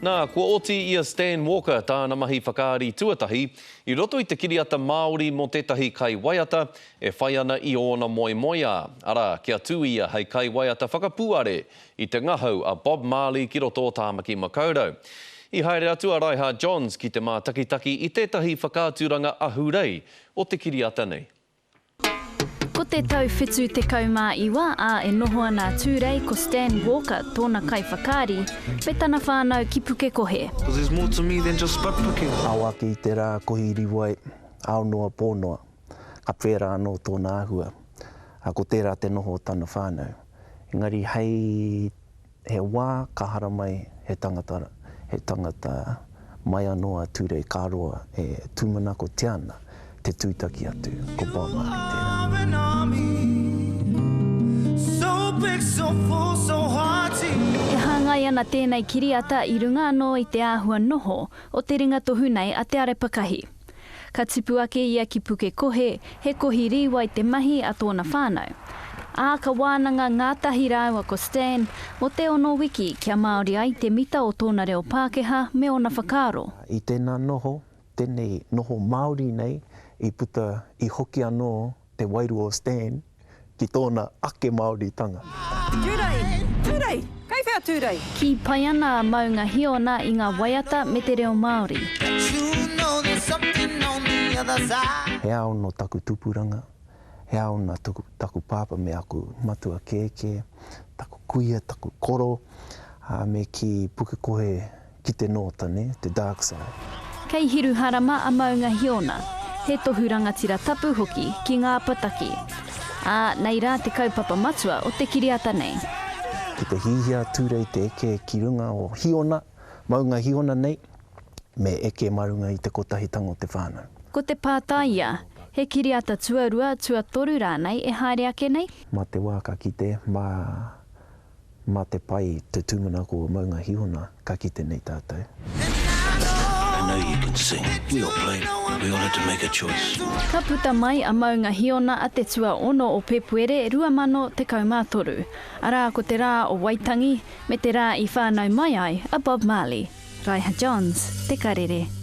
Nā, kua oti i a Stan Walker tāna mahi whakaari tuatahi i roto i te kiriata Māori mō tētahi kaiwaiata e whai ana i ōna moemoeā, arā, kia tū ia hei kaiwaiata whakapuare i te ngahau a Bob Marley ki roto o Tāmaki Makaurau. I haere atu a Raiha Johns ki te mātakitaki i tētahi whakaaturanga ahurei o te kiriata nei. Ko te tau 79, ā, e noho ana a Tūrei ko Stan Walker tōna kaiwhakaari, me tana whānau ki Pukekohe. Cause there's more to me than just butt picking. Ao ake i te rā kohi rīwai, ao noa pō noa, ka pērā anō tōna āhua. Ā, ko tērā te noho o tana whānau. Engari hei He wā ka haramai he tangata, he tangata mai anō a Turei ka roa e tūmanakotia ana te tūtaki atu ko Bob Marley tērā. E hāngai ana tēnei kiriata i runga anō i te āhua noho o te ringatohu nei a Te Arepakahi. Ka tipu ake ia ki Pukekohe, he kohi rīwai te mahi a tōna whānau. Ā, ka wānanga ngātahi rāua ko Stan mō te ono wiki kia Māori ai te mita o tōna reo Pākehā me ōna whakaaro. I tēnā noho, tēnei noho Māori nei i puta, i hoki anō te wairua o Stan ki tōna ake Māoritanga. Tūrei! Tūrei! Kei whea Tūrei? Kī pai ana a Maunga Hiona i ngā waiata me te reo Māori. He ao nō taku tupuranga, he ao nā taku pāpā me aku matua kēkē, taku kuia, taku koro, ā, me kī Pukekohe Ki te nōta, nē, te dark side. Kei Hiruharama a Maunga Hiona, he tohu rangatira tapu hoki ki ngā apataki. Ā, nei rā te kaupapa matua o te kiriata nei. Ki te hihia Turei te eke ki runga o Hiona, Maunga Hiona nei, me eke ma runga i te kotahitanga o te whānau. Ko te pātai ia, he kiriata tuarua, tuatoru rānei e haere ake nei? Ma te wā ka kite, ma Mā te pai te tūmanako o Maunga Hihona ka kite nei tātou. I know you can sing. We all played. We all had to make a choice. Ka puta mai a Maunga Hiona a te tuaono o Pepuere 2013, arā ko te rā o Waitangi me te rā i whānau mai ai a Bob Marley. Raiha Johns, Te Karere.